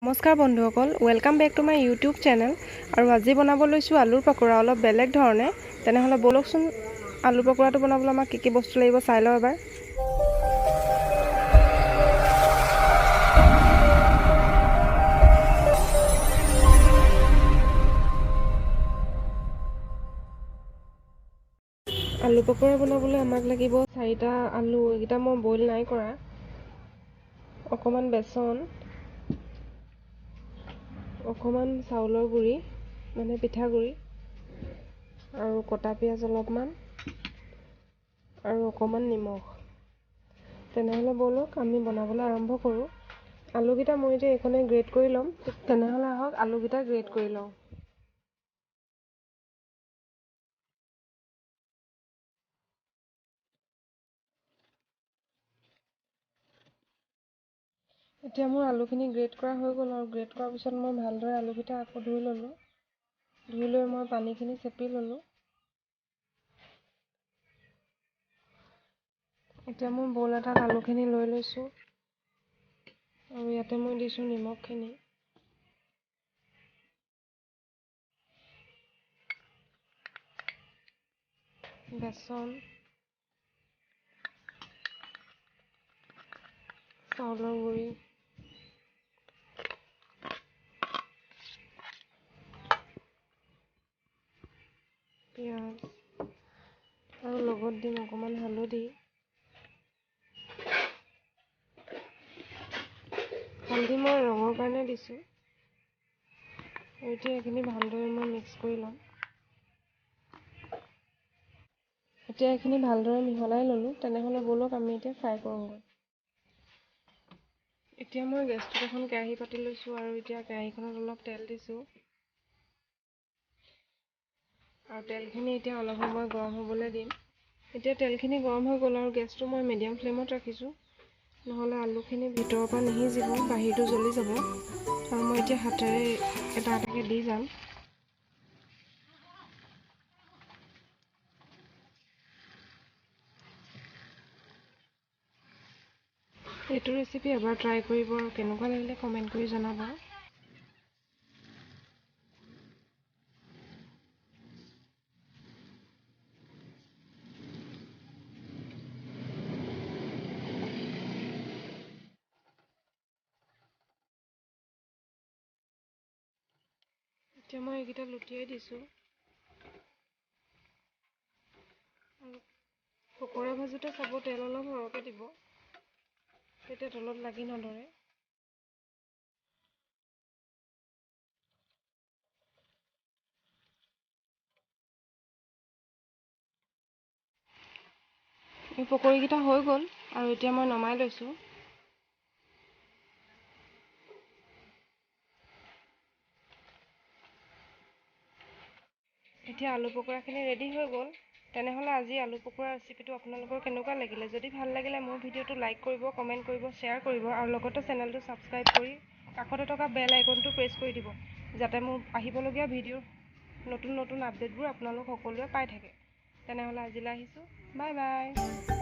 নমস্কাৰ বন্ধুসকল, welcome back to my YouTube channel। আৰু আজি বনাব লৈছোঁ আলুৰ পকৰা, অলপ বেলেগ ধৰণে। তেনেহ'লে ব'লকচোন, আলু পকৰাটো বনাবলৈ আমাক কি কি বস্তু লাগিব চাই লওঁ এবাৰ। আলু পকৰা বনাবলৈ আমাক লাগিব চাৰিটা আলু, এইকেইটা মই বইল নাই কৰা, অকণমান বেচন, অকণমান চাউলৰ গুড়ি মানে পিঠাগুড়ি আৰু কটা পিঁয়াজ অলপমান আৰু অকণমান নিমখ। তেনেহ'লে ব'লক, আমি বনাবলৈ আৰম্ভ কৰোঁ। আলুকেইটা মই এতিয়া এইখনে গ্ৰেট কৰি ল'ম। তেনেহ'লে আহক, আলুকেইটা গ্ৰেট কৰি লওঁ। এতিয়া মোৰ আলুখিনি গ্ৰেট কৰা হৈ গ'ল আৰু গ্ৰেট কৰাৰ পিছত মই ভালদৰে আলুকেইটা আকৌ ধুই ল'লোঁ। ধুই লৈ মই পানীখিনি চেপি ল'লোঁ। এতিয়া মই ব'ল এটাত আলুখিনি লৈ লৈছোঁ আৰু ইয়াতে মই দিছোঁ নিমখখিনি, বেচন, চাউলৰ গুড়ি, পিঁয়াজ আৰু লগত দিম অকণমান হালধি। হালধি মই ৰঙৰ কাৰণে দিছোঁ। আৰু এতিয়া এইখিনি ভালদৰে মই মিক্স কৰি ল'ম। এতিয়া এইখিনি ভালদৰে মিহলাই ল'লোঁ। তেনেহ'লে ব'লক, আমি এতিয়া ফ্ৰাই কৰোঁগৈ। এতিয়া মই গেছটোত এখন কেৰাহী পাতি লৈছোঁ আৰু এতিয়া কেৰাহীখনত অলপ তেল দিছোঁ আৰু তেলখিনি এতিয়া অলপ সময় গৰম হ'বলৈ দিম। এতিয়া তেলখিনি গৰম হৈ গ'ল আৰু গেছটো মই মিডিয়াম ফ্লেমত ৰাখিছোঁ, নহ'লে আলুখিনি ভিতৰৰ পৰা নিসিজিব, বাহিৰটো জ্বলি যাব। আৰু মই এতিয়া হাতেৰে এটা এটাকৈ দি যাম। এইটো ৰেচিপি এবাৰ ট্ৰাই কৰিব আৰু কেনেকুৱা লাগিলে কমেণ্ট কৰি জনাব। এতিয়া মই এইকেইটা লুটিয়াই দিছোঁ আৰু পকৰা ভাজোঁতে চাব তেল অলপ সৰহকৈ দিব, তেতিয়া তলত লাগি নধৰে। এই পকৰীকেইটা হৈ গ'ল আৰু এতিয়া মই নমাই লৈছোঁ। এতিয়া আলু পকৰাখিনি ৰেডি হৈ গ'ল। তেনেহ'লে আজি আলু পকৰা ৰেচিপিটো আপোনালোকৰ কেনেকুৱা লাগিলে? যদি ভাল লাগিলে মোৰ ভিডিঅ'টো লাইক কৰিব, কমেণ্ট কৰিব, শ্বেয়াৰ কৰিব আৰু লগতে চেনেলটো ছাবস্ক্ৰাইব কৰি কাষতে থকা বেল আইকনটো প্ৰেছ কৰি দিব, যাতে মোৰ আহিবলগীয়া ভিডিঅ'ৰ নতুন নতুন আপডেটবোৰ আপোনালোক সকলোৱে পাই থাকে। তেনেহ'লে আজিলৈ আহিছোঁ, বাই বাই।